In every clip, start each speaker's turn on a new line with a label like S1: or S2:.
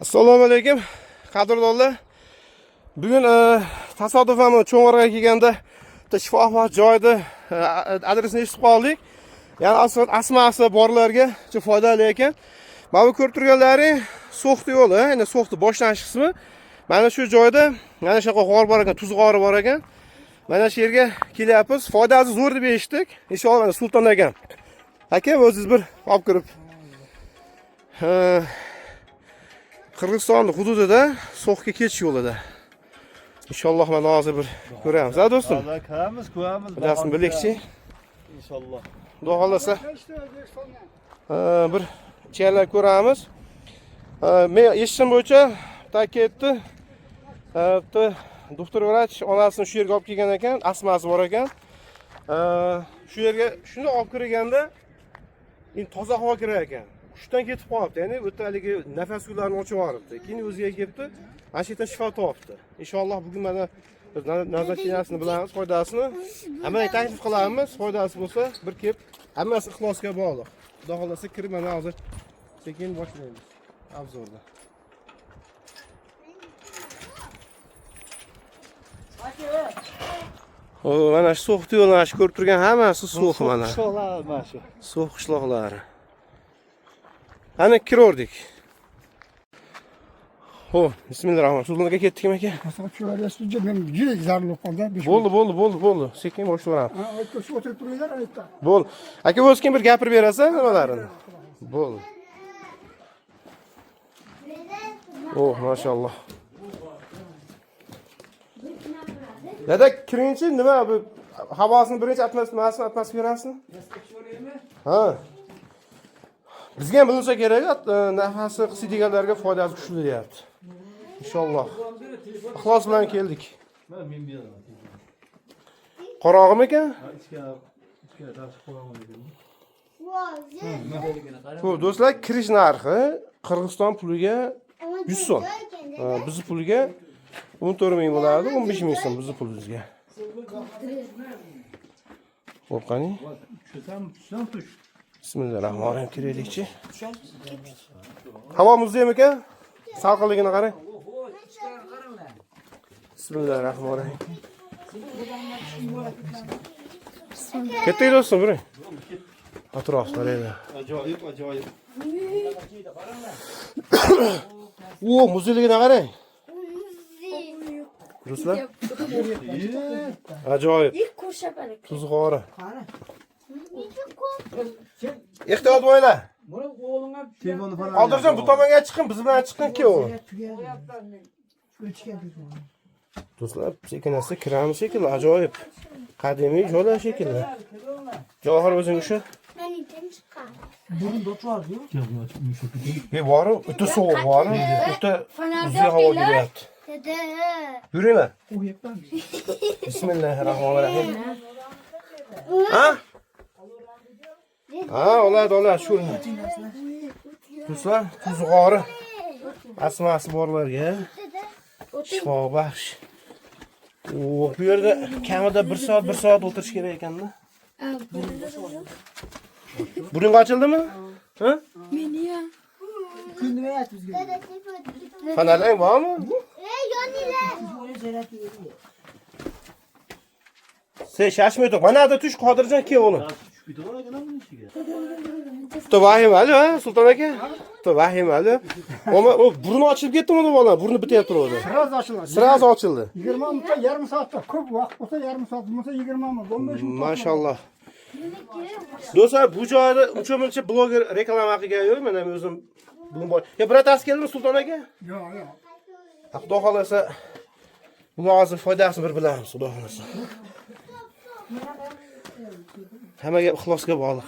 S1: Assalomu alaykum, qadrdonlar. Bugun tasodifan Cho'ng'arga kelganda bitta shifoxona joyida adresini eshitib qoldik. Ya'ni astmasi borlarga juda foydali ekan. Mana bu ko'rib turganlaring So'xti yo'li, endi So'xti boshlanish qismi. Mana shu joyda mana shunaqa g'or bor ekan, tuz g'ori bor ekan. Mana shu yerga kelyapmiz. Foydasi zo'r deb eshitdik. Inshaalloh mana Sulton akam. Aka, o'zingiz bir olib kirib. Ha, Qirg'iziston hududida So'xga ketish yo'lida. Inshaalloh mana hozir bir ko'ramiz, ha do'stim.
S2: Valla ko'ramiz, ko'ramiz.
S1: Bilasizmi, bilikchi.
S2: Inshaalloh.
S1: Xudo xohlasa bir ichkarilar ko'ramiz. Men eshitishim bo'yicha bitta ketdi. Bitta doktor vrach onasini shu yerga olib kelgan ekan, astmasi bor ekan. Shu yerga shuni olib kirganda endi toza havo kirar ekan. Hushdan ketib qolibdi, ya'ni o'ta haligi nafas yo'llarini ochib yuboribdi. Keyin o'ziga kelibdi, mana shu yerdan shifo topibdi. Inshaalloh bugun mana biz назначения sini bilamiz, foydasini. Hammaga taklif qilamiz, foydasi bo'lsa bir kelib, hammasi ixlosga bog'liq. Xudo xohlasa kirib mana hozir sekin boshlaymiz обзор ni. O, mana shu So'xni yo'lini mana shu ko'rib turgan hammasi So'x mana.
S2: Qishloqlar mana shu.
S1: So'x qishloqlari. Ana kirordik. Ho, bismillahirrohmanirrohim. Sulton aka, ketdikmi aka?
S3: Tushib men juda zarur bo'lib qoldi.
S1: Bo'ldi, bo'ldi, bo'ldi, bo'ldi. Sekin boshlayveramiz.
S3: Ha, shu o'tirib turinglar aytdi.
S1: Bo'ldi. Aka, o'zi kim bir gapirib berasan nimalarini? Bo'ldi. Oh, mashalloh. Dada, kiringchi, nima bu havosini birinchi atmosferasini atmosferasini? Ha. Bizga ham bilinsa kerak, nafasi qisiydiganlarga foydasi kuchli deyapti. Inshaalloh. Ixlos bilan keldik.
S2: Mana men bu yerda.
S1: Qorog'im ekan?
S2: Ha, ichkari ichkari tashib qo'yaman ekan.
S1: Xo'p, do'stlar, kirish narxi Qirg'iziston puliga 100 so'm. Bizni puliga 14 ming bo'ladi, 15 ming so'm bizni pulimizga. Xo'p, qani?
S2: Tushsam, tushsam tush.
S1: Bismillahirrohmanirrohim, kiraylikchi. Havo muzlaymi ekan? Salqinligini qarang. Bismillahirrohmanirrohim. Ketdik do'stim, yuring. Atrof qaranglar.
S2: Ajoyib, ajoyib.
S1: O, muzligini qarang. Do'stlar, ajoyib.
S4: İlk kurşa balık.
S1: Tuz g'ori. Ehtiyot bo'linglar.
S2: Telefonni falan.
S1: Qodirjon, bu tomonga chiqing, biz bilan chiqing ki o'g'lim. Do'stlar, sekin asta kiramiz shekilli, ajoyib. Qadimiy joylar shekilli. Javohir, o'zing usha.
S4: Ben ipim çıkar.
S1: E, bori, o'ta sovuq bori, o'ta muzli havo kelyapti.
S4: Dede.
S1: Yuringlar. Bismillahirrohmanirrohim. Ha? Ha, oladi, oladi, shu. Do'stlar, tuz g'ori. Astmasi borlarga shifobaxsh. O, bu yerda kamida 1 soat, 1 soat o'tirish kerak ekanda. Burning ochildimi? Ha? Fonarlar bormi?
S4: Ey yoniler.
S1: Sen shoshmay tur. Mana yerda tush, Qodirjon, kel o'g'lim.
S2: Tushib ketaver ekan buni ichiga.
S1: Bitta vahimali, ha, Sulton aka? Bitta vahimali. Oma, o burni ochilib ketdimi uni bola? Burni bitayapti turuvdi.
S3: Sразу ochiladi.
S1: Sразу ochildi.
S3: 20 minutda, yarim soatda ko'p vaqt bo'lsa yarim soat, bo'lmasa 20 minut, 15 minut.
S1: Mashalloh. Do'stlar, bu joyda uncha muncha bloger reklama qilgan yo'q. Mana men o'zim bugun bor. Ya birontasi keldimi Sulton aka?
S3: Yo'q, yo'q.
S1: Ha, Xudo xohlasa buni hozir foydasini bir bilamiz, Xudo xohlasa. Hamma gap ixlosga bog'liq.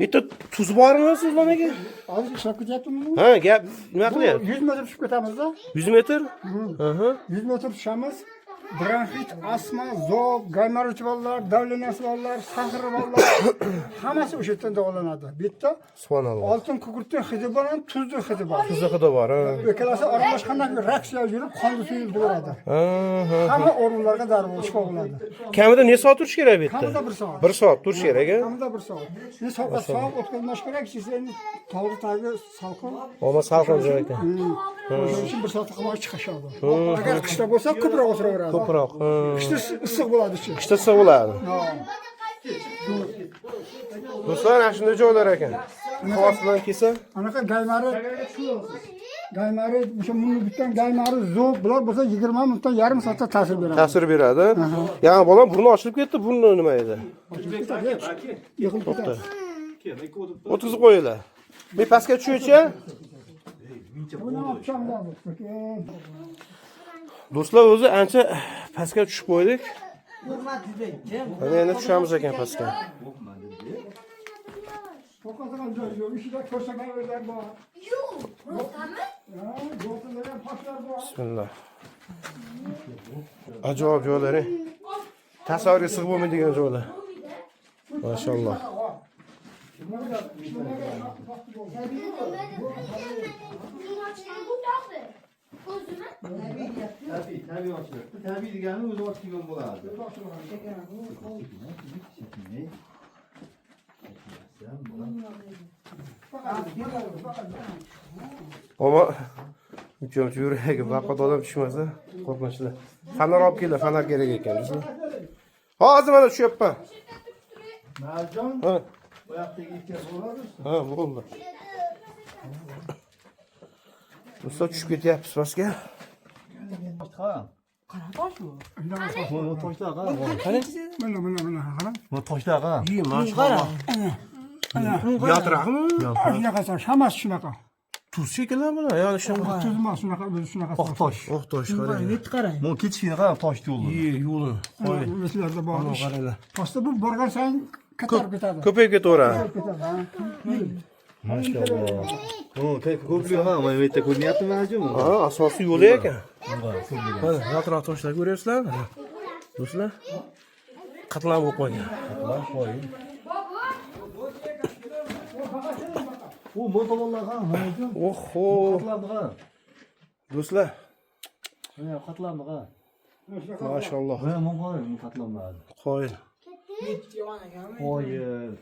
S1: Bitta tuz bormi Sulton aka?
S3: Hozir ishlab ketyaptimi?
S1: Ha, gap nima qilyapti?
S3: 100 metr tushib ketamizda.
S1: 100 metr? Aha.
S3: 100 metr tushamiz. Bronxit, astma, zob, gaymorit bolalar, давление si borlar, сахар i borlar, hammasi o'sha yerdan davolanadi. Bu yerda
S1: Subhanalloh.
S3: Oltin kukurtni hidi bor, ham tuzni hidi bor.
S1: Tuzni hidi bor, ha.
S3: Ikkalasi aralashgandan keyin reaksiya yurib, qonni suyultiraveradi.
S1: Ha, ha.
S3: Hamma og'riqlarga dori shifo bo'ladi.
S1: Kamida necha soat turish kerak bu yerda?
S3: Kamida bir soat.
S1: Bir soat turish kerak, a?
S3: Kamida bir soat. Ne soat soat o'tkazmash kerak, siz endi tog'ni tagi salqin.
S1: Omma salqin joy ekan.
S3: O'shaning uchun bir soat qilmay chiqishadi. Agar qishda bo'lsa ko'proq o'tiraveradi.
S1: Ko'proq. Ha.
S3: Qishda issiq bo'ladi ichi.
S1: Qishda issiq bo'ladi.
S3: Ha.
S1: Do'stlar, ana shunday joylar ekan. Ixlos bilan kelsa,
S3: Anaqa gaymari o'sha muni bitgan gaymari zo'b bular bo'lsa 20 minutdan yarim soatda ta'sir beradi.
S1: Ta'sir beradi. Ya'ni bolam burni ochilib ketdi, burni nima edi?
S3: Yiqilib ketadi.
S1: O'tkazib qo'yinglar. Men pastga tushuvchi.
S3: Buni olib tushamiz hozir. Sekin.
S1: Do'stlar, o'zi ancha pastga tushib qo'ydik. Mana endi tushamiz ekan pastga.
S3: To'xtadigan joy yo'q. Ichida ko'rsakalar bor.
S4: Yo'q. Rostami?
S3: Ha, yo'llar toshlar bor.
S1: Bismillah. Ajoyib joylar. Eh. Tasavvurga sig'ib bo'lmaydigan joylar. Mashalloh.
S4: Bu tog'di. Ko'zimi?
S2: Tabiiy, tabiiy ochiladi. Bu tabiiy degani o'zi ochilgan bo'ladi. Sekin,
S1: Ammo uncha yuragi baqat odam tushmasa qo'rqinchli. Fonar olib keldi, fonar kerak ekan, do'stlar. Hozir mana tushyapman.
S2: Marjon,
S1: Ha,
S2: bu yoqdagi ikki bo'ladi.
S1: Ha, bo'ldi. Do'stlar, tushib ketyapmiz pastga.
S2: Ha. Bu toshlar qara.
S3: Mana mana mana qarang.
S2: Bu toshlar qara.
S1: Iyi, mashalloh. Yaltiraqmi?
S3: Shunaqa tosh, hammasi shunaqa.
S1: Tuz shekilli bular, ya'ni shunaqa.
S3: Tuz emas, shunaqa, o'zi shunaqa.
S2: Oq tosh.
S1: Oq tosh qarang.
S5: Qarang.
S2: Bu ketishini qara, tosh yo'li.
S1: Iyi, yo'li. Qo'y.
S3: O'zlarda bor.
S1: Mana qaranglar.
S3: Toshda bu borgan sayin katarib ketadi.
S1: Ko'payib ketaveradi.
S3: Ketadi, ha.
S2: Mashalloh. Bu ko'plik ha, mana bu yerda ko'rinyaptimi Marjon?
S1: Ha, asosiy yo'li ekan. Mana yaltiroq toshlar ko'ryapsizlarmi? Do'stlar, qatlam bo'lib qolgan.
S2: Bu mo'tabollar qara, Marjon.
S1: Oho,
S2: Qatlamni qara.
S1: Do'stlar,
S2: Mana qatlamni qara.
S1: Mashalloh.
S2: Mana bu qara, bu qatlamlar.
S1: Qoyil.
S2: Qoyil.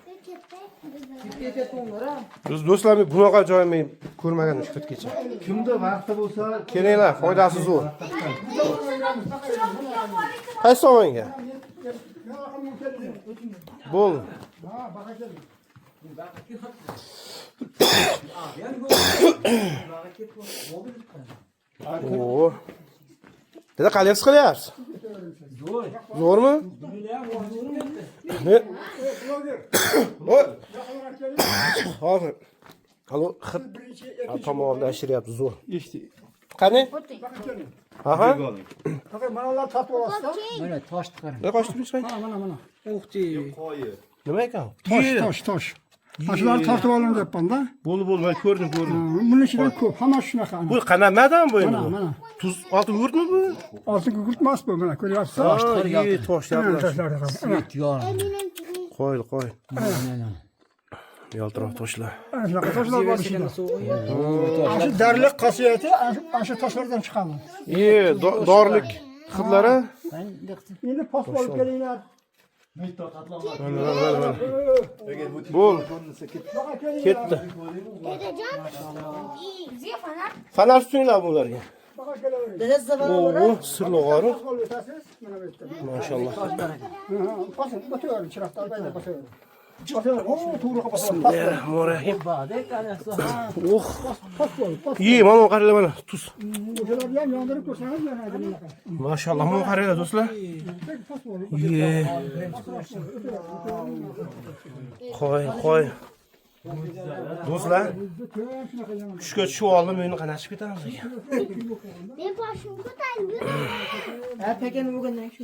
S1: Biz do'stlar, men bunaqa joy men ko'rmagan shu yergacha.
S2: Kimda vaqti bo'lsa,
S1: Kelinglar, foydasi zo'r. Qaysi tomonga? Bo'ldi.
S3: Ha, baqa keldi.
S1: Oo. Dada, qalay his qilyapsiz? Zo'rmi? Ne? Oy. Hozir. Halo, hid tomog'imni ashiryapti zo'r.
S2: Eshitdik.
S1: Qani?
S3: Baqa keldi.
S1: Aha.
S3: Baqa mana ular tortib olasizlar.
S5: Mana toshni qarang.
S1: Ne qochdi chiqay?
S3: Ha, mana mana.
S5: Uxti.
S2: Qoyil.
S1: Nima ekan?
S3: Tosh, tosh, tosh. Mana shularni tortib oling deyapman-da.
S1: Bo'ldi, bo'ldi, men ko'rdim, ko'rdim.
S3: Ha, buni ichida ko'p, hammasi shunaqa.
S1: Bu qanaqa madan bu endi?
S3: Mana,
S1: Bu?
S3: mana.
S1: Tuz oltin yurtmi bu?
S3: Oltin gugurt emas bu, mana ko'ryapsiz.
S1: Ha, iyi, tosh
S3: Mana
S1: yaltiroq.
S3: toshlar. Mana,
S5: Yon.
S1: Qo'yil, qo'yil. Yaltiroq toshlar.
S3: Ana shunaqa toshlar bor ichida. Ana shu dorilik xosiyati ana shu toshlardan chiqadi.
S1: İyi, dorilik hidlari.
S3: Endi post olib kelinglar.
S2: Bitta qatlamlar.
S1: Mana, mana, mana.
S2: Agar bu
S1: Bo'ldi.
S2: ko'rinsa ketdi.
S3: Baqa kelinglar.
S1: Ketdi.
S4: Dedajon, bizga fonar
S1: Fonar tutinglar bularga.
S3: Baqa kelavering.
S5: Dadasi
S1: Oo, sirli g'ori.
S3: Post olib o'tasiz, mana bu yerda.
S1: Mashalloh.
S3: Ha, bosing, bosavering, chiroqni albatta bosavering. Bosavering, o, to'g'ri bosavering. Post bo'lib,
S1: Bismillahirrohmanirrohim. Oh.
S3: Post bo'lib, post.
S1: İyi, mana qaranglar mana tuz.
S3: O'shalarni ham yondirib ko'rsangiz yonadi bunaqa.
S1: Mashalloh, mana qaranglar do'stlar.
S3: Post bo'lib.
S1: Iye. Qo'y, qo'y. Do'stlar,
S3: Shunaqa yonadi.
S1: tushga tushib oldim, endi qanachib ketamiz ekan.
S4: Men boshim ko'tarib
S5: Ha, pakan bo'lgandan shu.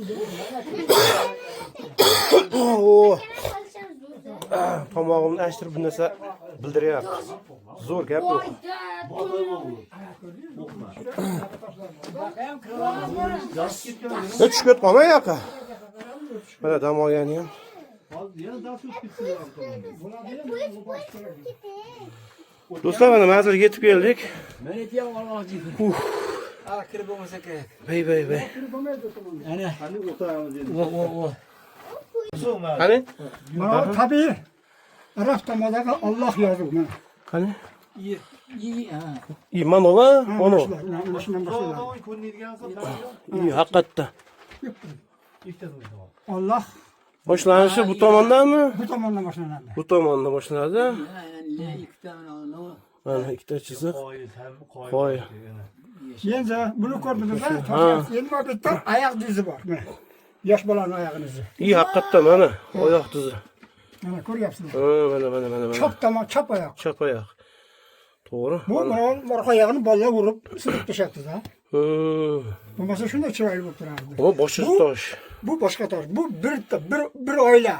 S1: Oo.
S4: qolishamiz.
S1: Tomog'imni achtirib bir narsa bildiryapti. Zo'r gap yo'q. Ne tushib ketib qolmang yoqqa. Mana dam olgani ham.
S2: Hozir yana dars o'tib ketsin.
S1: Do'stlar, mana manzilga yetib keldik.
S5: Mana aytyapman, olmoqchi. Ah, kirib bo'lmasa kerak.
S1: Bey bey bey.
S5: Ana.
S2: Qani o'tiramiz endi.
S5: Vo vo vo.
S1: Qani?
S3: Mana bu tabiiy arab tomondagi Alloh yozuv mana.
S1: Qani?
S5: İyi, iyi, ha.
S1: I manola, ono.
S3: Shular, mana shundan boshlanadi.
S2: Sog'dan ko'rinadigan
S1: I haqiqatda.
S3: Alloh
S1: Boshlanishi bu tomondanmi?
S3: bu tomondan boshlanadi.
S1: Bu tomondan boshlanadi.
S5: Ha, ikkita mana
S1: Mana ikkita chiziq.
S2: Qoyil, ham
S1: Qoyil.
S2: qoyil.
S3: Endi buni ko'rdingizmi? Endi mana bu yerda oyoq izi bor. Mana. Yosh bolaning oyog'ini izi.
S1: I haqiqatda mana oyoq tizi.
S3: Mana ko'ryapsizlar.
S1: Ha, mana mana mana mana.
S3: Chap tomon, chap oyoq.
S1: Chap oyoq. To'g'ri.
S3: Bu mana orqa oyog'ini bolalar urib silib tashlabdi-da.
S1: Hmm.
S3: Bo'lmasa shunday chiroyli bo'lib turardi.
S1: Bu boshi tosh.
S3: Bu boshqa tosh. Bu bir oila.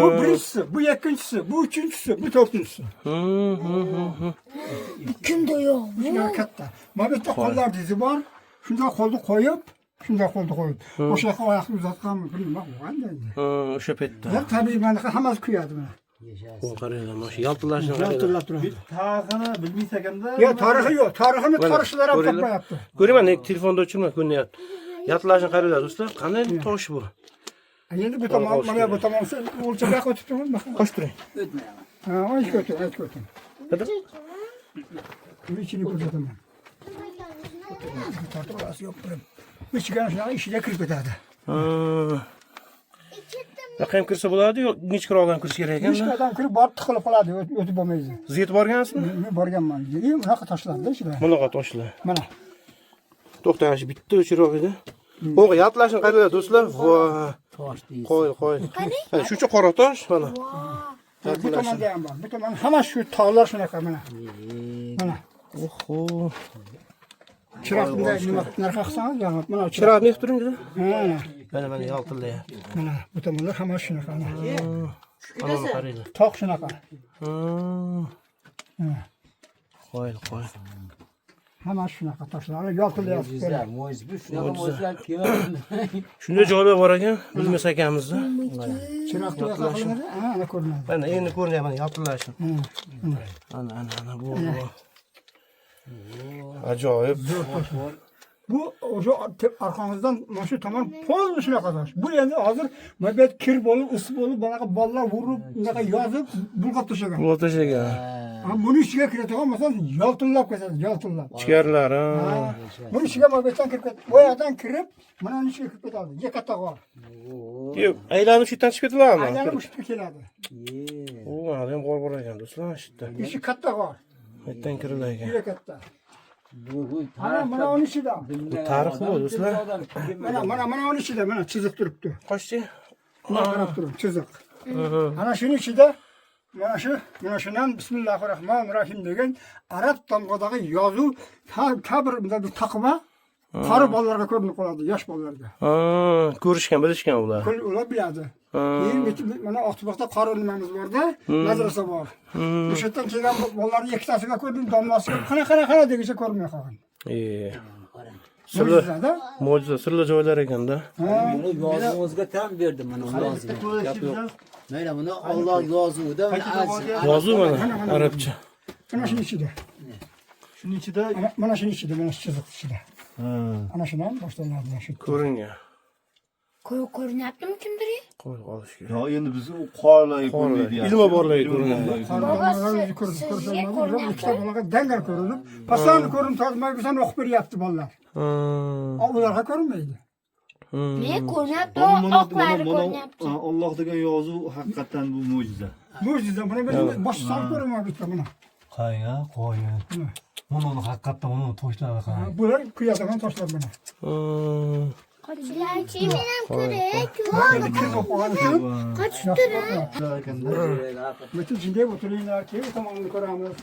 S3: Bu birinchisi, bu ikkinchisi, bu uchinchisi, bu to'rtinchisi.
S1: Hmm, hmm, hmm, hmm.
S4: Kimda yo'q?
S3: Shular katta. Mana bu yerda qo'llar izi bor. Shunday qo'lni qo'yib, shunday qo'lni qo'yib. O'sha yoqqa oyoqni uzatganmi, bilmayman, bo'lganda endi.
S1: Ha, o'sha paytda.
S3: Bu tabiiy mana hammasi kuyadi mana.
S1: Bu qaranglar, mana shu yaltillashni qaranglar.
S3: Yaltillab turadi.
S2: Tarixini bilmaysiz ekanda.
S3: Yo'q, tarixi yo'q. Tarixini
S1: Mana,
S3: tarixchilar ham
S1: ko'ringlar.
S3: topmayapti.
S1: Ko'ringlar, nega telefonda o'chirma ko'rinyapti. Yaltillashni qaranglar do'stlar, qanday tosh bu?
S3: Endi bu tomon, mana bu tomon o'lchab yoqqa o'tib turibman.
S1: Qo'shib turing.
S5: O'tmayapman.
S3: Ha, aytib o'ting, aytib o'ting.
S1: Nima?
S3: Buni ichini ko'rsataman. Tortib olasiz, yo'q bilim. Ichiga shunaqa ishiga kirib ketadi.
S1: Ha. Yoqqa ham kirsa bo'ladi, yo nechkaroq odam kirish kerak
S3: Nechta
S1: ekan?
S3: odam kirib borib tiqilib qoladi, o'tib bo'lmaydi.
S1: Siz yetib borgansizmi?
S3: Men borganman. Bunaqa toshlarda ichida.
S1: Bunaqa toshlar.
S3: Mana.
S1: To'xtang, shu bitta o'chiroq edi. O'g'ri yaltillashni qaranglar do'stlar. Voy,
S5: Tosh deysiz.
S1: qo'y, qo'y. Mana shuncha qora tosh mana.
S3: Bu tomonda ham bor. Bu tomon hamma shu tog'lar shunaqa mana. Mana.
S1: Oho.
S3: Chiroq bunday nima narxa qilsangiz, yonib mana chiroq.
S1: Chiroqni yoqib turing.
S3: Mana.
S1: Mana mana yaltillayapti.
S3: Mana bu tomonlar hamma shunaqa. Mana.
S1: Mana buni qaranglar.
S3: Tog' shunaqa.
S1: Ha. Qo'y, qo'y.
S3: Hamma shunaqa toshlar yaltillayapti.
S5: Mo'jiza, mo'jiza. Shunaqa mo'jizalar keladi.
S1: Shunday joylar bor ekan, bilmas ekanmiz-da.
S3: Chiroq buyoqqa qilinadi, ha, ana ko'rinadi.
S1: Mana endi ko'rinyapti mana yaltillashi. Ana ana ana bu. Bu. Ajoyib.
S3: Bu o'sha orqamizdan mana shu tomon pol shunaqa tosh. Bu endi hozir mana bu yer kir bo'lib, is bo'lib, bunaqa bolalar urib, bunaqa yozib, bulg'ab tashlagan.
S1: Bu tashlagan.
S3: Ha, buni ichiga kiradigan bo'lsan, yaltillab ketadi, yaltillab.
S1: Ichkarilari.
S3: Ha, buni ichiga mana bu yerdan kirib ketadi. Bu yoqdan kirib, mana uni ichiga kirib ketadi. Ye katta g'or.
S1: Yo'q, aylanib shu yerdan chiqib ketiladimi?
S3: Aylanib o'sha yerga keladi.
S1: O, mana ham g'or bor ekan do'stlar, mana shu yerda.
S3: Ichi katta g'or,
S1: Bu yerdan kirilar ekan.
S3: juda katta.
S5: Bu bu
S3: Mana mana uni ichida.
S1: Bu tarix bu do'stlar.
S3: Mana mana mana uni ichida mana chiziq turibdi.
S1: Qochdi.
S3: Mana qarab turing, chiziq. Ana shuni ichida mana shu mana shundan Bismillahirrohmanirrohim degan arab tamg'adagi yozuv kabir bunday bir taqva qari bolalarga ko'rinib qoladi, yosh bolalarga.
S1: Ha, ko'rishgan, bilishgan ular.
S3: Ko'l ular biladi. Keyin mana Oqtuboqda qori nimamiz borda, madrasa bor. O'sha yerdan kelgan bolalarni ikkitasiga ko'rdim, domlasiga qana qana qana deguncha ko'rmay qolgan.
S1: E. Sirli
S3: Mo'jizada.
S1: mo'jiza, sirli joylar ekanda.
S5: Buni yozuvimizga tan berdi mana uni yozuvi. Mana buni Alloh yozuvida
S1: Yozuv mana arabcha.
S3: Mana shuni ichida.
S2: Shuning ichida
S3: Mana shuni ichida, mana shu chiziq ichida. Ana shundan boshlanadi mana shu.
S1: Ko'ringan.
S4: Ko'rinyaptimi kimdir?
S1: Qo'y olish kerak.
S2: Yo, endi biz u qorlarga ko'rinmaydi.
S1: Ilmi borlarga ko'rinadi.
S3: Qori
S4: Baba,
S3: domlalar o'zi ko'rib
S4: sizga
S3: ko'rishadi.
S4: ko'rinyapti?
S3: Ikkita bolaga dangal ko'rinib, paslarni ko'rinib turadi, bizani o'qib beryapti bolalar.
S1: Ha.
S3: Ularga ko'rinmaydi.
S4: Ne ko'rinyapti?
S2: Mana
S4: Oqlari
S2: mana
S4: ko'rinyapti.
S2: Alloh degan yozuv haqiqatan bu mo'jiza.
S3: Mo'jiza, buni biz bosh solib ko'raman bitta buni.
S2: Qarang, qo'y. Buni haqiqatan buni toshlari qarang.
S3: Bular kuyadigan toshlar mana.
S1: Ha.
S4: Qochlarchi men ham ko'ray.
S3: Kir bo'lib qolgan uchun
S4: Qochib turing.
S3: Bitta jinday o'tiringlar, keyin u tomonini ko'ramiz.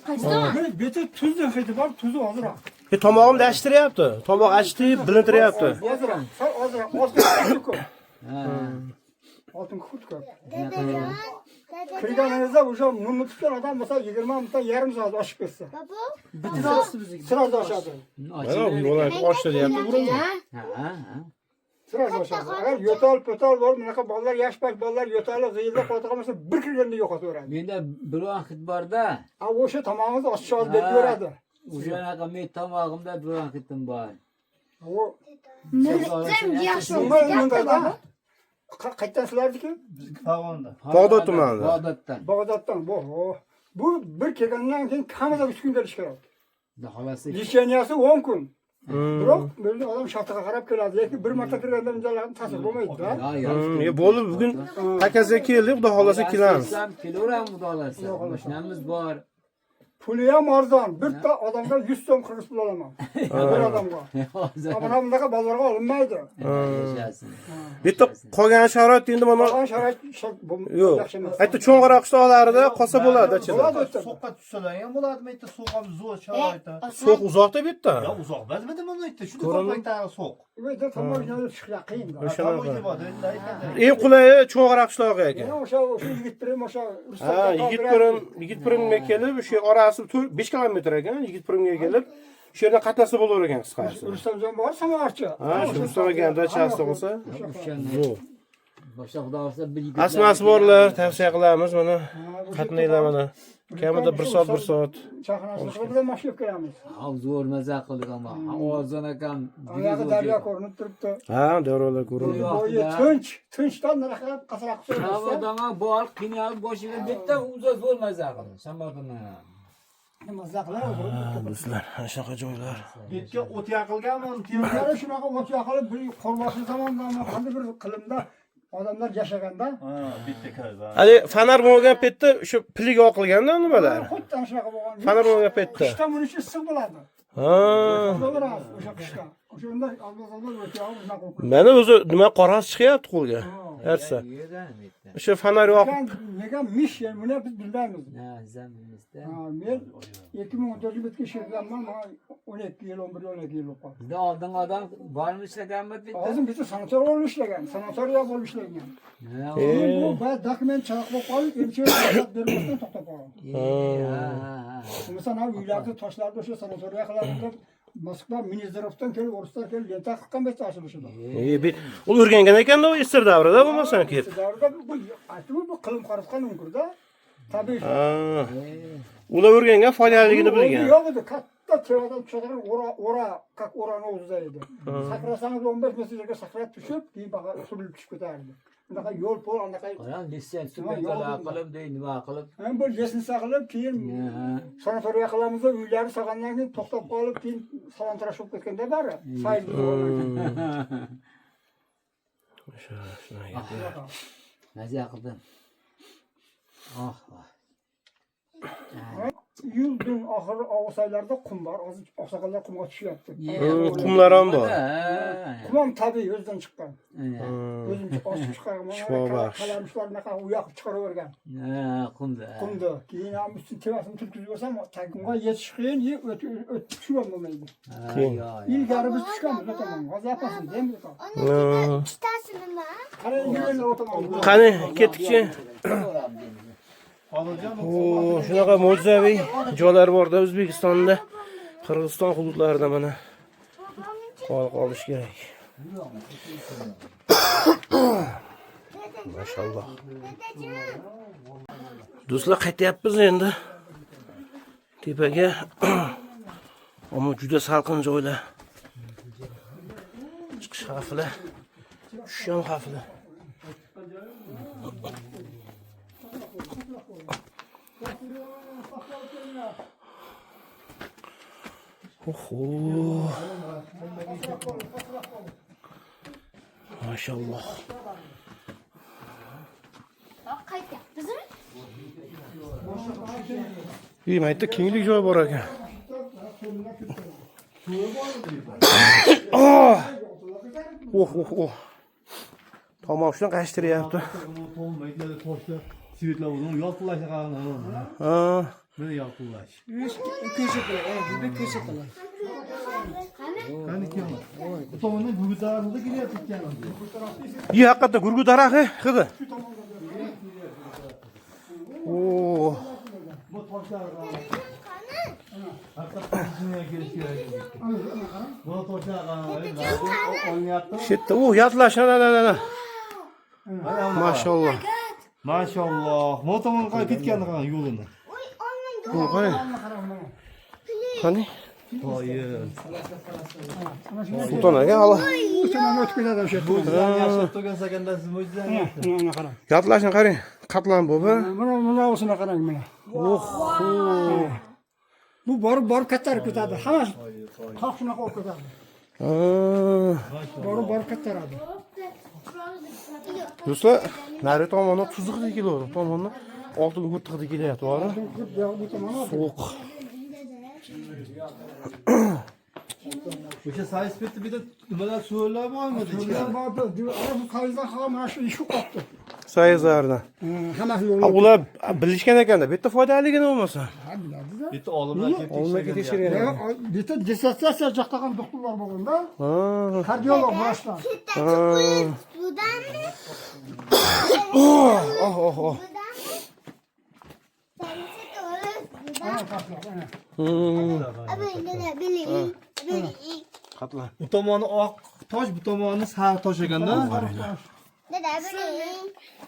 S4: Qaysi tomon?
S3: Bitta tuzni hidi bor, tuzi ozroq.
S1: E, tomog'imni achtiryapti. Tomoq achdi, bilintiryapti.
S3: Ozroq, sal ozroq, oltin kukurt ko'p. Oltin kukurt ko'p.
S4: Dadajon.
S3: Kirganingizda o'sha nonni tutgan odam bo'lsa 20 minutdan yarim soat oshib ketsa.
S4: Baba.
S3: Siroj oshadi.
S1: Mana yo'lak ochdi deyapti burun.
S5: Ha, ha.
S3: Siroj oshadi. Agar yo'tal po'tal bor, bunaqa bolalar, yosh payt bolalar yo'tali g'iyillab qoladigan bo'lsa, bir kirganda yo'qotaveradi.
S5: Menda bronxit borda.
S3: A o'sha tomog'ingizni ochish olib berib yuboradi.
S5: O'shanaqa men tomog'imda bronxitim bor.
S3: U
S4: Nurtim yaxshi
S3: nima bunda? Qayerdan sizlarniki?
S2: Bizniki Farg'onada.
S1: Bag'dod tumanida.
S5: Bag'doddan.
S3: Bag'doddan. Bu bu bir kelgandan keyin kamida 3 kun kelish kerak.
S5: Xudo xolasa.
S3: Лечения si 10 kun. Biroq bu odam shartiga qarab keladi, lekin bir marta kirganda unchalar ta'sir bo'lmaydi-da.
S5: Ha, ya.
S1: Bo'ldi, bugun takazga keldik, xudo xolasa kelamiz.
S5: Kelaveramiz xudo xolasa. Mashinamiz bor.
S3: Puli ham arzon. Bitta odamga 100 so'm qirg'iz pul olaman. Bir odamga.
S5: Hozir.
S3: Mana bunaqa bolalarga olinmaydi.
S5: Yashasin.
S1: Bu yerda qolgan sharoit endi mana
S3: Qolgan sharoit
S1: yo'q.
S3: yaxshi emas.
S1: Aytdi cho'ng'aroq qishloqlarida qolsa bo'ladi ichida.
S3: Bo'ladi o'tda.
S2: So'qqa tushsalar ham bo'ladimi? Yerda so'q ham zo'r sharoitda.
S1: So'q uzoqda bu yerda.
S2: Ya uzoq emasmidi buni yerda? Shuni
S1: Ko'rinmi?
S2: ko'paytari so'q.
S3: Bu yerda tomosha chiqishga qiyin.
S1: O'shanaqa.
S2: Bor, endi aytganda.
S1: Eng qulayi cho'ng'aroq qishlog'i ekan.
S3: Yana o'sha o'sha Yigitpirim o'sha
S1: Ha, Yigitpirim, Yigitpirimga kelib, o'sha orasi 4-5 kilometr ekan, Yigitpirimga kelib, shu yerdan qatnasa bo'lar ekan qisqasi.
S3: Rustamjon bor samovarchi.
S1: Ha, shu Rustam akani dachasida bo'lsa,
S5: O'shani
S1: zo'r.
S5: Boshqa xudo xolasa bir yigitlar.
S1: Asmas borlar, tavsiya qilamiz mana. Qatnaylar mana. Kamida 1 soat, 1 soat.
S3: Chaqinasini qilib bilan mashina olib kelamiz.
S5: Ha, zo'r maza qildik ammo. Ovozdan akam
S3: Oyog'i daryo ko'rinib turibdi.
S1: Ha, daryolar ko'rinadi.
S3: Bo'yi tinch, tinchdan nariga qasroq qilsa.
S5: Shamodonga bor qiynalib boshiga bitta uza zo'r maza qildi. Shamodonga.
S3: Maza qiladi.
S1: Do'stlar, ana shunaqa joylar.
S2: Bu yerga o't yaqilganmi?
S3: Ilgari shunaqa o't yoqilib, bir qo'rg'oshin zamondan qanday bir qilimda odamlar yashaganda
S2: Ha, bitta ko'z. ha.
S1: Hali fonar bo'lgan paytda o'sha piliga oqilganda nimalar?
S3: xuddi ana shunaqa bo'lgan.
S1: Fonar bo'lgan paytda.
S3: Qishda buni ichi issiq bo'ladi.
S1: Ha.
S3: Bo'laveradi o'sha qishda. O'shanda olmazolmaz o't yoqib shunaqa bo'lib.
S1: Mana o'zi nima qorasi chiqyapti qo'lga. Narsa.
S5: Yerdan bitta.
S1: O'sha fonar yoqib
S3: Nega mish yani buni biz bilmaymiz.
S5: Ha, zaminimizda.
S3: Ha, men 2014 yilda ishlaganman, mana 12 yil, 11 12 yil bo'lib qoldi.
S5: Bizda oldingi odam bormi ishlaganmi bitta?
S3: Hozir bitta sanatoriya bo'lib ishlagan, sanatoriya bo'lib ishlagan.
S5: Ha,
S3: Keyin bu boya dokument chalaq bo'lib qolib, emchi ruxsat bermasdan to'xtab qolgan.
S5: ha, ha.
S3: Bo'lmasa ana uylarni, toshlarni o'sha sanatoriya qiladi deb Moskva Ministrovdan kelib, o'rislar kelib lenta qilgan bitta ochilishida.
S1: U o'rgangan ekanda u SSR davrida bo'lmasam kelib.
S3: Davrida bu aytib bu qilim qaratgan mumkinda. Tabiiy.
S1: Ha. Ular o'rgangan, foydaliligini bilgan.
S3: Yo'q edi, katta tevadan tushadigan ora, ora, как orani o'zida edi. Sakrasangiz 15 metr yerga sakrab tushib, keyin baqa surilib tushib ketardi. Bunaqa yo'l pol anaqa
S5: Qarang, listen supertalar qilib, dey, nima qilib.
S3: Ham bu lestnitsa qilib, keyin
S5: Ha.
S3: sanatoriya qilamiz deb uylarni solgandan keyin to'xtab qolib, keyin salontrash bo'lib ketganda bari. Sayl bo'lgandan keyin.
S5: Maza qildim. Oh, oh.
S3: Iyulning oxiri avgust oylarida qum bor. Hozir oqsoqollar qumga tushyapti.
S1: Qumlar ham bor.
S5: Ha.
S3: Qum ham tabiiy o'zidan chiqqan. O'zim ochib chiqargan.
S1: Shifobaxsh.
S3: Qalamishlar unaqa u yoqib chiqaravergan.
S5: Ha, qumda.
S3: Qumni. Keyin ham ustini tevasini turkizib yuborsam, qumga yetish qiyin, o'tib tushib ham bo'lmaydi.
S1: Qiyin.
S3: Ilgari biz tushganmiz o tomonga. Hozir yapasın, değil mi?
S4: Uni ikkitasi nima?
S3: Qarang, yuranglar o tomonga.
S1: Qani, ketdikchi. O, shunaqa mo'jizaviy joylar borda O'zbekistonda, Qirg'iziston hududlarida mana qol qolish kerak. Mashalloh. Do'stlar, qaytyapmiz endi tepaga. Ammo juda salqin joylar. Chiqish xavfli, tushish ham xavfli. Oho. Mashalloh.
S4: Qaytyapmizmi?
S1: Iyi, mana yerda kenglik joy bor ekan. Oh! Oh, oh, oh. Tomon shuni qayishtiryapti.
S2: To'lmaydi, toshlar, svetlar o'zini yalqillash qarang.
S1: Ha.
S2: Mana yalqillash.
S4: Qani?
S2: Qani kelma. Bu tomondan gurgut daraxti kelyapti ekan.
S1: İyi, hakikaten gurgu daraxti hidi. Oo.
S2: Bu toshlar haqiqatdan dunyoga kelish kerak edi. Bu toshlar olinyapti.
S1: Shu yerda u yatlash, ana ana ana. Mashalloh.
S2: Mashalloh. Bu tomon qarab ketganini qarang yo'lini.
S1: Bu qarang. Qani?
S2: Qoyil.
S1: Sulton aka, Alloh.
S3: Bu tomonga o'tib ketadi o'sha yerda.
S2: Mo'jizani yaxshi turgan sakanda siz mo'jizani yaxshi.
S3: Mana qarang.
S1: Yatlashni qarang. Qatlam bu.
S3: Mana bunaqasini qarang mana.
S1: Oho.
S3: Bu borib borib kattarib ketadi. Hammasi tog' shunaqa bo'lib ketadi.
S1: Ha.
S3: Borib borib kattaradi.
S1: Do'stlar, nari tomondan tuzli hidi kelyapti, bu tomondan oltin gugurt hidi kelyapti, bor.
S3: Bu tomoni
S1: Sovuq.
S2: O'sha sayz bitta bitta nimalar so'rlar bormidi ichkari?
S3: Bu qayerdan ha mana shu ishi qolibdi.
S1: Sayzlardan.
S3: Hammasi
S1: Ha,
S3: yo'q.
S1: ular bilishgan ekanda, bu yerda foydaligini bo'lmasa.
S3: Biladi-da.
S2: Bitta olimlar kelib
S1: Olimlar kelib
S2: tekshirgan.
S1: tekshirgan.
S3: Bitta dissertatsiya yoqlagan doktorlar bo'lganda,
S1: Ha.
S3: kardiolog vrachlar.
S4: Budanmi?
S1: Oh, oh, oh.
S4: Budanmi? Budan.
S3: Ana.
S1: Qatlam.
S2: U tomoni oq tosh, bu tomoni sariq tosh ekanda.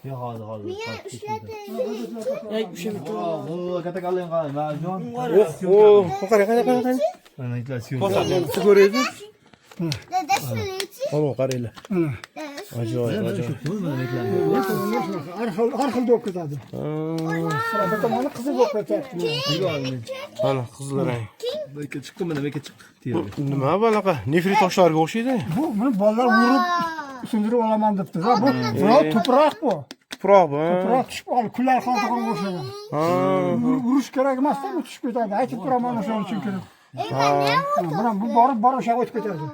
S2: Yo'q, hozir, hozir. Bu katta kallang qarang, Marjon.
S1: Oh, oh, qarang, qarang, qarang, qarang.
S2: Mana itlar syomka.
S1: Bitta ko'raylik. Mana qaranglar. Ajoyib, ajoyib.
S3: Har xil har xil bo'lib ketadi. Bu tomoni qizil bo'lib ketyapti.
S1: Mana qizil rang.
S2: Beka chiqdi, mana beka chiq.
S1: Bu nima bu anaqa? Nefrit toshlarga o'xshaydi.
S3: Bu buni bolalar urib sindirib olaman debdi. Bu bu tuproq bu.
S1: Tuproq bu.
S3: Tuproq tushib qoldi, kullar qoldigan o'xshagan.
S1: Ha.
S3: Urish kerak emasda, bu tushib ketadi. Aytib turaman o'shaning uchun kelib. Mana bu borib borib o'sha o'tib ketadi.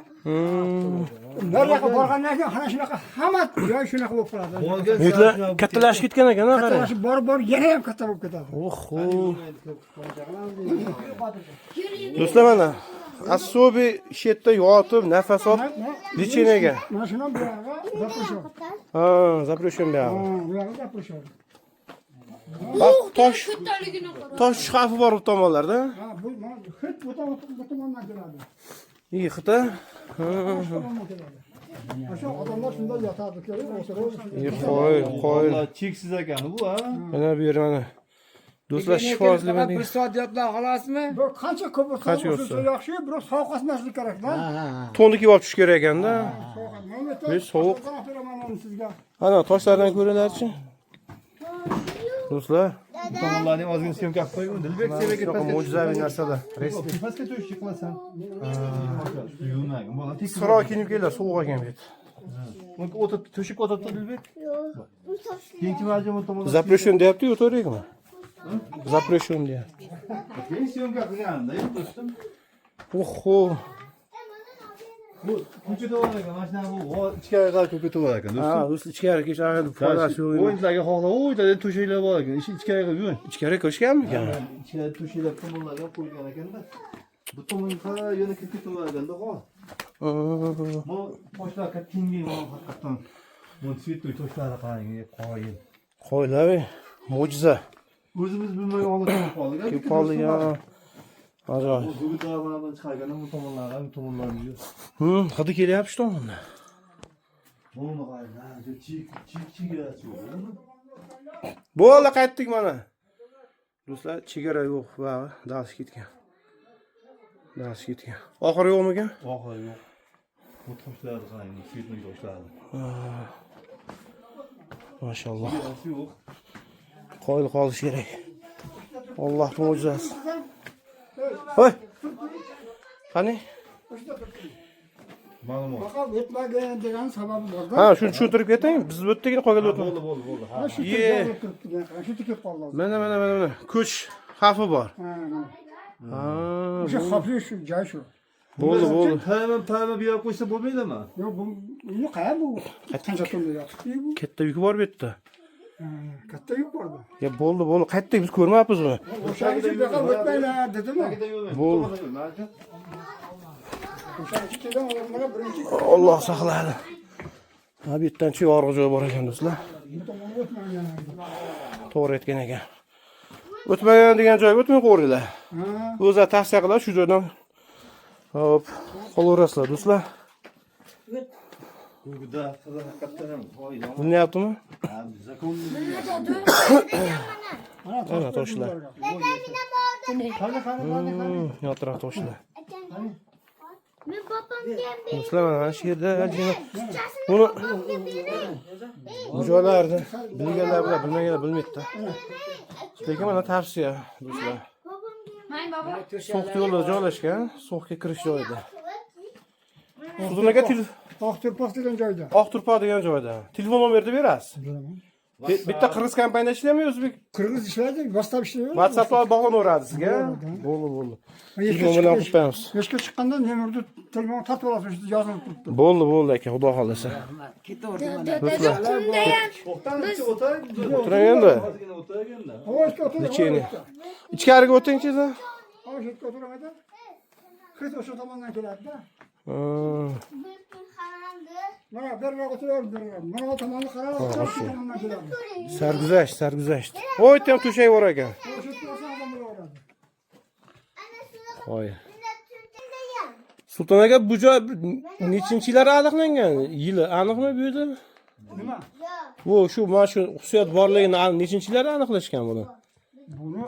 S3: Nariyoqqa borgandan keyin ana shunaqa hamma joy shunaqa bo'lib qoladi.
S1: Nefritlar kattalashib ketgan ekan, ha, qarang.
S3: Kattalashib borib borib yana ham katta bo'lib ketadi.
S1: Oho. Do'stlar mana asobi shu yerda yotib nafas olib лечение ga.
S3: Mana shundan bu yog'iga запрещен.
S1: Ha, запрещен bu yog'i.
S3: Ha, bu yog'i запрещен.
S1: Bak tosh tosh xavfi bor bu tomonlarda.
S3: Ha, bu mana hid bu tomon bu tomondan keladi.
S1: İyi xita.
S3: Shu tomondan keladi. O'sha odamlar shunda yotadi, kelib o'tirib.
S1: İyi qo'y, qo'y.
S2: Vallahi cheksiz ekan bu ha.
S1: Mana bu yer mana. Do'stlar shifosli
S6: Faqat
S1: mana.
S6: bir soat yotlar xolosmi?
S3: Bu qancha ko'p o'tsa,
S1: Qancha
S3: o'tsa
S1: o'tsa.
S3: yaxshi, biroq sovqotmaslik kerakda.
S1: To'nni kiyib olib tushish kerak ekanda.
S3: Sovqotmaydi.
S1: Bir sovuq.
S3: Beraman uni sizga.
S1: Ana toshlardan ko'rinarchi. Do'stlar,
S2: Bu tomonlarning ozgina syomka qilib qo'ygun. Dilbek sevaga
S1: shunaqa
S2: pastga
S1: mo'jizaviy narsalar. Respekt.
S2: Pastga tushib qilasan. Yuvmagin. Bola tekis.
S1: So'roq kiyinib keldilar, sovuq ekan bu yerda.
S2: Bunga o'tib to'shib o'tibdi Dilbek. Keyinchi Marjon bu tomondan.
S1: Запрещен deyapti-yu, to'g'rimi? Запрещен deyapti.
S2: Keyin syomka qilganda, do'stim.
S1: Oho.
S2: Bu ko'chada bor ekan, mana shunaqa bu ichkari qarab ko'chada bor ekan,
S1: Ha,
S2: do'stim.
S1: do'stlar ichkari kechadi, foydasi yo'q.
S2: O'yinlarga xohla, o'yinlarda to'shaklar bor ekan. Ishi ichkari qilib yuring.
S1: Ichkari kirishganmikan?
S2: Ichkari to'shaklar tomonlarga qo'yilgan ekanda. Bu tomonga qarab yana kirib ketaverganda hol. Bu toshlar tengi haqiqatdan. Bu цветной toshlarni qarang, qoyil.
S1: Qo'ylar, mo'jiza.
S2: O'zimiz bilmagan holatga kelib qoldik.
S1: Kelib qoldik ha. Ajoyib.
S2: Bu gugurtlar mana buni chiqargan, bu tomonlarga, bu tomonlarga.
S1: Hidi kelyapti shu tomondan.
S2: Buni qarang, ha, chik chik chegarasi yo'q. Buni
S1: Bo'ldi, qaytdik mana. Do'stlar, chegara yo'q, va dars ketgan. Dars ketgan. Oxiri yo'qmikan?
S2: Oxiri yo'q. Bu toshlarni qarang, bu цветной toshlarni.
S1: Mashalloh.
S2: Chegarasi yo'q.
S1: Qoyil qolish kerak. Alloh mo'jizasi. Voy. Qani?
S2: Ma'lumot.
S3: Faqat o'tmagan degan sababi borda.
S1: Ha, shuni tushuntirib keting. Biz bu yerdagina qolgan o'tma.
S2: Bo'ldi, bo'ldi, bo'ldi. Ha.
S3: Mana shu
S1: Ye.
S3: yerda turibdi, shu yerga kelib qoldi.
S1: Mana mana mana mana. Ko'ch xavfi bor.
S3: Ha, ha.
S1: Ha,
S3: O'sha xavfli shu joy shu.
S1: bo'ldi, bo'ldi.
S2: Payma payma bu yoqqa qo'ysa bo'lmaydimi?
S3: Yo'q, bu uni qayer bu? Qancha tonna yotibdi bu?
S1: Katta yuki bor bu yerda.
S3: Ha, katta yuk bor bu.
S1: Ya bo'ldi, bo'ldi. Qaytdik, biz ko'rmayapmiz buni.
S3: O'shaning uchun bu yoqqa o'tmanglar dedim.
S2: Tagida yurmang.
S1: Bo'ldi.
S3: O'shaning uchun kelgan odamlarga birinchi
S1: Alloh saqladi. Ha, bu yerdan chi yorug' joy bor ekan do'stlar.
S3: bu tomonga o'tmanglar.
S1: To'g'ri aytgan ekan. O'tmagan degan joyga o'tmay qo'yinglar.
S3: Ha.
S1: O'zlari tavsiya qiladi shu joydan. Hop, qolaverasizlar do'stlar.
S2: Guguda haqiqatdan ham voy yomon.
S1: Bilinyaptimi?
S2: Ha, zakon.
S3: Mana
S1: Ana toshlar.
S3: Qani, qani, qani, qani.
S1: Yaltiroq toshlar.
S4: Men bobomga ham bering.
S1: Do'stlar, mana shu yerda ozgina
S4: Kuchasini
S1: buni
S4: bobomga bering.
S1: bu joylarni bilganlar biladi, bilmaganlar bilmaydi-da. Lekin mana tavsiya do'stlar.
S4: Bobomga ham
S1: So'x yo'lida joylashgan, So'xga kirish joyida. Sulton aka
S3: Oq turpoq degan joyda.
S1: Oq turpoq degan joyda. Telefon nomerini berasiz. Bitta qirg'iz kompaniyada ishlaymi o'zbek?
S3: Qirg'iz ishlaydi, WhatsApp ishlaydi.
S1: WhatsAppda bog'lanaveradi sizga. Bo'ldi, bo'ldi. Telefon bilan qo'yib qo'yamiz.
S3: Yoshga chiqqanda nomerni telefon tortib olasiz, shu yozilib turibdi.
S1: Bo'ldi, bo'ldi aka, xudo xolasa.
S5: Ketaverdi mana.
S4: Dada qumda ham
S2: To'xtangchi, o'taylik.
S1: O'tiring endi.
S2: Ozgina o'taylik endi.
S3: Havo ishga o'tiring.
S1: Necheni? Ichkariga o'tingchi.
S3: Havo ishga o'tiring aka. Qiz o'sha tomondan keladi-da.
S1: Ha.
S4: bir kun xanamdi.
S3: Mana beriroq o'tiraver, beriroq. Mana bu tomonni qarab, shu tomondan keladi.
S1: Sarguzasht, sarguzasht. Voy, ham to'shak bor ekan.
S3: O'sha yerga olsa odam bo'laveradi.
S4: Ana shuni
S1: Voy.
S4: bunda tuntunda ham.
S1: Sulton aka, bu joy nechinchi yillar aniqlangan? Yili aniqmi bu yerda?
S3: Nima?
S4: Yo'q.
S1: Bu shu mana shu xususiyat borligini nechinchi yillarda aniqlashgan buni?
S3: Buni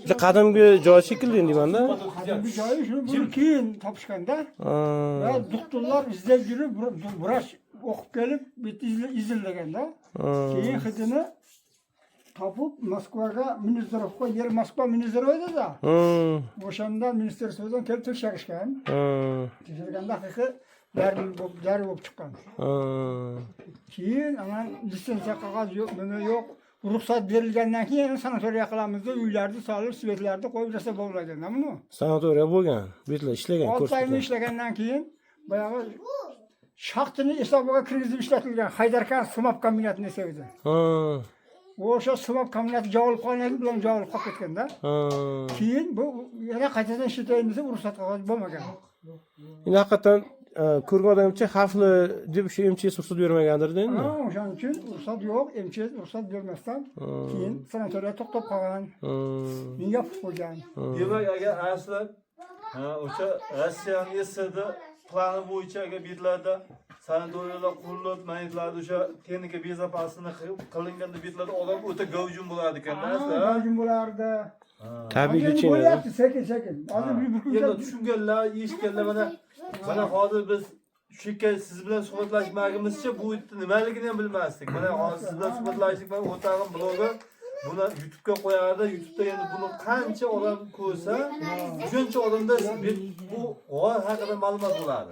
S1: Juda qadimgi joy shekilli deymanda.
S3: qadimgi joyi shu, buni keyin topishganda
S1: Ha.
S3: va doktorlar izlab yurib, vrach o'qib kelib, bitta izlaganda, keyin hidini topib Moskvaga Minizrovga, yer Moskva Minizrov edi-da. O'shanda ministerstvodan kelib tekshirishgan. Tekshirganda haqiqiy dori bo'lib chiqqan. Keyin ana litsenziya qog'oz yo'q, nima yo'q. Ruxsat berilgandan keyin sanatoriya qilamiz deb uylarni solib, svetlarni qo'yib jasab bo'lgan buni.
S1: Sanatoriya bo'lgan. Bu yerlar ishlagan,
S3: 6 oyni
S1: ko'rsatgan.
S3: ishlagandan keyin boyag'i shaxtini hisobiga kirgizib ishlatilgan Haydarkan simob kombinatini hisobida. O'sha simob kombinati jovilib qolgan bilan jovilib qolib ketganda. Keyin bu yana qaytadan ishlatayin desa ruxsat qog'oz bo'lmagan.
S1: Endi haqiqatan ko'rgan odamcha xavfli deb shu MChS ruxsat bermagandir endi.
S3: Ha, o'shaning uchun ruxsat yo'q, MChS ruxsat bermasdan keyin sanatoriya to'xtab qolgan. Men yopib qo'ygan.
S2: Demak, agar asli ha, o'sha Rossiyani SSD plani bo'yicha agar bu yerlarda sanatoriyalar qurilib, mana yerlarda o'sha texnika bezopasini qilinganda bu yerlarda odam o'ta gavjum bo'lardi ekanda asli. Ha?
S3: Gavjum bo'lardi.
S1: Tabiiy
S3: Endi
S1: lechение.
S3: bo'lyapti sekin sekin. Hozir bir kun
S2: Endi tushunganlar, eshitganlar mana mana hozir biz shu yerga siz bilan suhbatlashmagimizcha bu nimaligini ham bilmasdik. Mana hozir siz bilan suhbatlashdik, mana o'tag'im blogi buni YouTube'ga qo'yardi. YouTube'da endi buni qancha odam ko'rsa, shuncha odamda bu g'or haqida ma'lumot bo'ladi.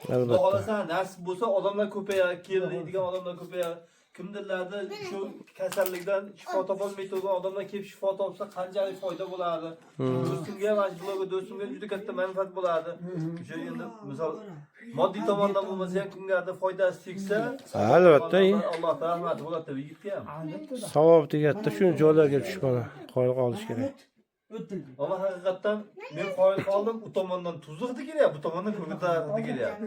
S2: Xudo
S1: Albatta.
S2: xohlasa nasib bo'lsa odamlar ko'payar, keladigan odamlar ko'payar. Kimdirlarda shu kasallikdan shifo topolmay turgan odamlar kelib shifo topsa qanchalik foyda bo'lardi. Do'stimga ham mana shu blogi do'stimga juda katta manfaat bo'lardi. O'sha endi misol moddiy tomondan bo'lmasa ham kimgadir foydasi tegsa,
S1: Albatta.
S2: Alloh rahmati bo'ladi yigitga ham.
S1: Savob degatda shu joylarga tushib mana qoyil qolish kerak.
S2: Ammo haqiqatdan men qoyil qoldim, u tomondan tuzli hidi kelyapti, bu tomondan ko'katlar hidi kelyapti.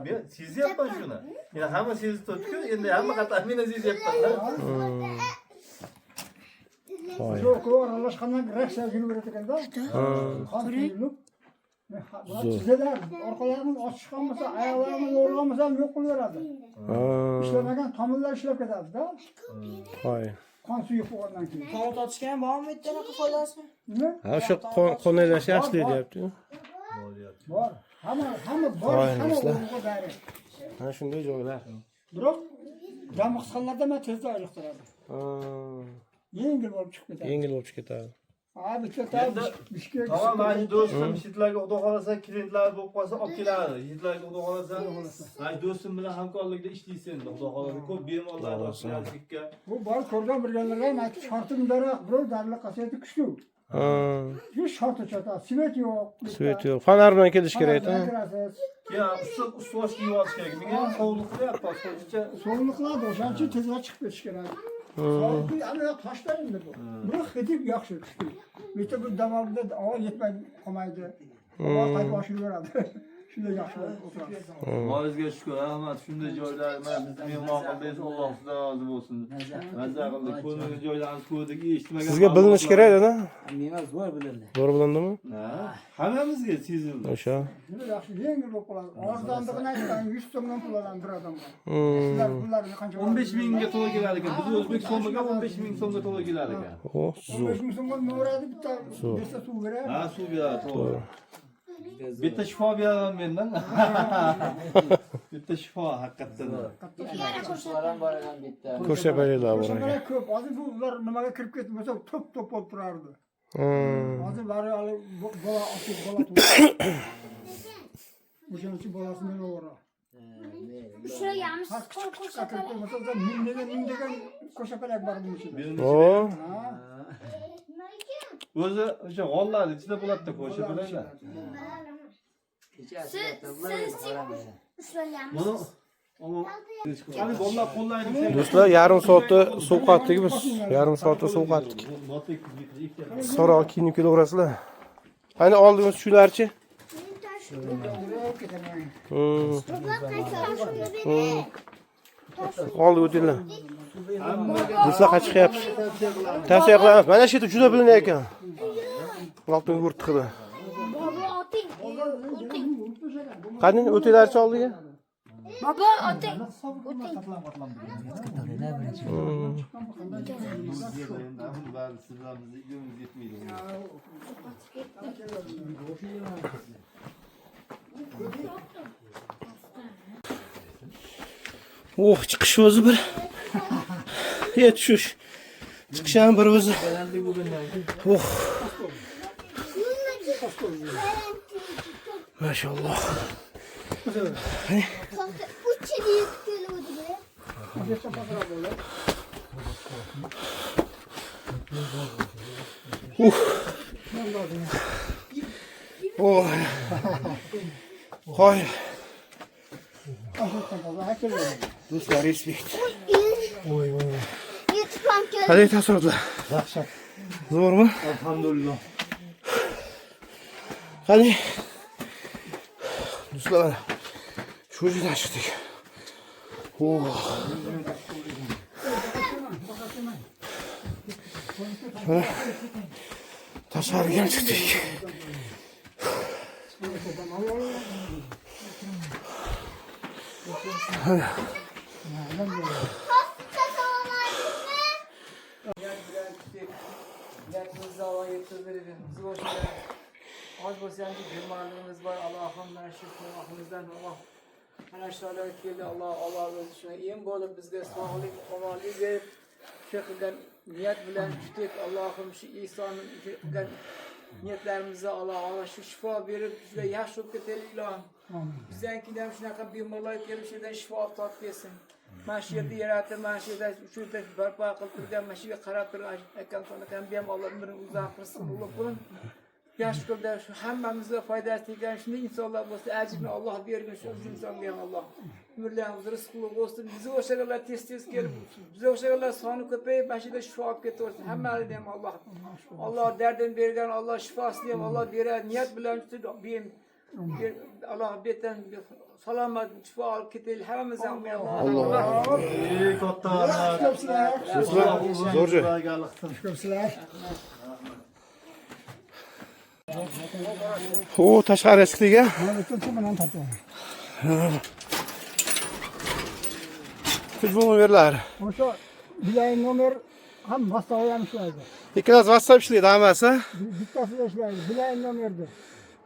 S2: Men sezyapman shuni. Endi hamma sezib turibdi-ku, endi hamma qator men ham sezyapman.
S1: Qoyil.
S3: Yo'q, ko'p aralashgandan reaksiya yuraveradi ekanda. Qon quyilib, chizalar, orqalarini ochishgan bo'lsa, oyoqlarini yo'rg'an bo'lsa ham yo'q qilaveradi.
S1: Ha,
S3: Ishlamagan tomirlar ishlab ketadi-da.
S1: Qoyil.
S3: Qon suyuq bo'lgandan keyin.
S6: Qon tortishga ham bormi bitta anaqa foydasi?
S3: Nima?
S1: Ha, o'sha qon aylanishi yaxshi deyapti.
S3: Bor. Hamma hamma bor,
S1: Voy,
S3: hamma
S1: do'stlar.
S3: o'rniga dori.
S1: Mana shunday joylar.
S3: Biroq dam qisqanlarda man tezda ayriqtiradi.
S1: Ha,
S3: Yengil bo'lib chiqib ketadi.
S1: yengil bo'lib chiqib ketadi.
S3: Ha, bitta ta
S2: Endi
S3: Bishkek.
S2: Tamam, mana shu do'stim yigitlarga xudo xohlasa klientlar bo'lib qolsa olib keladi. Yigitlarga xudo xohlasa, mana shu do'stim bilan hamkorlikda ishlaysiz endi xudo xohlasa ko'p bemorlarni olib keladi shu yerga.
S3: Bu borib ko'rgan bilganlarga ham aytib shortim daroq, birov dorilik qasiyati kuchli.
S1: Ha,
S3: Shu shorti chotadi, svet yo'q.
S1: svet yo'q. Fonar bilan kelish kerak
S3: Fonardan
S1: da.
S3: kirasiz.
S2: Keyin issiq ustvosh kiyib olish kerak. Menga ham sovuqlik qilyapti, hozircha.
S3: Sovuqlik qiladi, o'shaning uchun tezroq chiqib ketish kerak. Sovuqlik hamma yoq toshlar endi bu. Biroq hidi yaxshi kuchli. Bitta bu davomida ovoz yetmay qolmaydi. Ovoz qaytib oshiraveradi. Shunday yaxshi bo'lib o'tirasiz.
S2: Allohga shukr, rahmat. Shunday joylar mana bizni mehmon qildingiz, Alloh sizdan rozi bo'lsin. Mazza qildik, ko'rmagan joylarimizni ko'rdik, eshitmagan.
S1: Sizga bilinish kerak edi.
S5: Menga zo'r bilindi.
S1: Zo'r bilindimi?
S2: Ha, hammamizga sezildi.
S1: O'sha.
S3: Juda yaxshi, yengil bo'lib qoladi. Arzonligini aytgan 100 so'mdan pul oladi bir odamga. Sizlar pullarini qancha
S2: 15 mingga to'g'ri kelar ekan. Biz o'zbek so'miga 15 ming so'mga to'g'ri kelar ekan.
S1: O, zo'r.
S3: 15 ming so'mga nima beradi? Bitta bersa suv beradi.
S2: Ha, suv beradi, to'g'ri. Bitta shifo beraman mendan. Bitta shifo haqiqatdan.
S5: Shular bor ekan bitta.
S1: Ko'rshapalaklar bor ekan.
S3: Ko'rshapalak ko'p. Hozir bu ular nimaga kirib ketib bo'lsa to'p to'p bo'lib turardi. Hozir bari hali bola ochib bola tug'di. O'shaning uchun bolasi meni o'g'ri.
S4: Ushlaganmiz.
S3: Har kichik kichikqa kirib bo'lmasa minglagan minglagan ko'rshapalak bor buning ichida.
S1: O,
S3: Ha?
S2: O'zi o'sha g'ollarni ichida bo'ladi-da ko'rshapalaklar.
S4: Ushlaganmiz.
S2: Buni Qani bolalar qo'llaydi.
S1: Do'stlar, yarim soatda sovqatdik biz. Yarim soatda sovqatdik. So'roq kiyinib kelaverasizlar. Qani oldingiz shularchi? Oldi o'tinglar. Do'stlar, qachon chiqyapmiz? Tavsiya qilamiz. Mana shu yerda juda bilinar ekan. Oltin yurt hidi.
S4: Baba oting. O'ting.
S1: Qani o'tinglarchi oldiga?
S4: Baba oting.
S1: Oh, chiqish o'zi bir. Ya tushish. Chiqish ham bir o'zi. Oh. Mashalloh.
S4: Uch yil yetib keluvdi.
S1: Oh. Qoy. Do'stlar, respekt.
S4: Yetib ham keldi.
S1: Qanday taassurotlar?
S2: Dahshat.
S1: Zo'rmi?
S2: Alhamdulillah.
S1: Qani? Do'stlar, mana shu yerdan chiqdik. Oh. Mana tashqariga ham chiqdik.
S6: Niyetimizi Allah yetirdi. Bizi boş ver. Az bo'lsa ham bemorligimiz bor. Allohim mana shu gunohimizdan Alloh mana shu keldi. Alloh Alloh o'zi shuna em bo'lib bizga sog'lik, omonlik berib shu qilgan niyat bilan tutik. Allohim shu Isoning qilgan niyatlarimizni Alloh Alloh shu shifo berib bizga yaxshi bo'lib ketaylik ilohim. Bizdan keyin ham shunaqa bemorlar kelib shu yerdan shifo topib kelsin. Mana shu yerda yaratib, mana shu yerda shu yerda barpo qilib turgan, mana shu yerga qarab turgan akam akam bu ham Alloh umrini uzoq qilsin, ulug' qilsin. Yaxshi ko'rdi, shu hammamizga foydasi tegan shunday insonlar bo'lsa, ajrini Alloh bergin shu insonga ham Alloh. Umrlarimiz rizqli bo'lsin, bizga o'xshaganlar tez-tez kelib, bizga o'xshaganlar soni ko'payib, mana shu yerda shifo olib ketaversin. Hammalarni ham Alloh. Alloh dardini bergan, Alloh shifosini ham Alloh beradi. Niyat bilan Alloh betan salomat shifo olib ketaylik hammamiz ham Alloh.
S2: Ey katta rahmat.
S3: Ko'psizlar.
S1: Zo'r joy.
S3: Ko'psizlar.
S1: O, tashqariga chiqdik a.
S3: Mana o'tinchi bilan topib.
S1: Telefon nomerlari.
S3: O'sha bilayin nomer ham WhatsApp ham ishlaydi.
S1: Ikkalasi WhatsApp ishlaydi hammasi.
S3: Bittasida ishlaydi. Bilayin nomerda.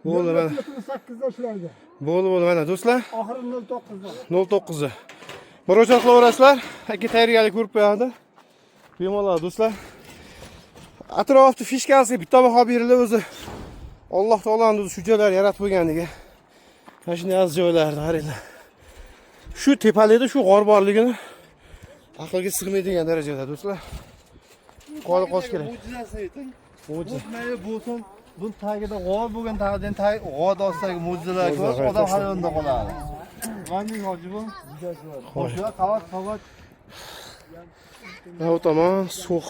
S1: Bo'ldi mana.
S3: 78da ishlaydi.
S1: Bo'ldi, bo'ldi mana do'stlar.
S3: Oxiri 09da.
S1: 09. Murojaat qilaverasizlar. Aka tayyorgarlik ko'rib qo'yadi. Bemalol do'stlar. Atrofni fishkasiga bitta baho berilib o'zi. Alloh taoloning o'zi shu joylar yaratib qo'yganligi. Mana shunday aziz joylarni qaranglar. Shu tepalikda shu g'or borligini aqlga sig'maydigan darajada do'stlar. Qo'l qolish kerak.
S2: Mo'jizasi ayting.
S1: Mo'jiza.
S2: Mayli bo'lsin, buni tagida g'or bo'lgan tagida tag g'or ostidagi mo'jizalar ko'rib, odam hayronda qoladi. Mana hoji bu. Qo'shlar qavat qavat.
S1: Mana bu tomon so'x.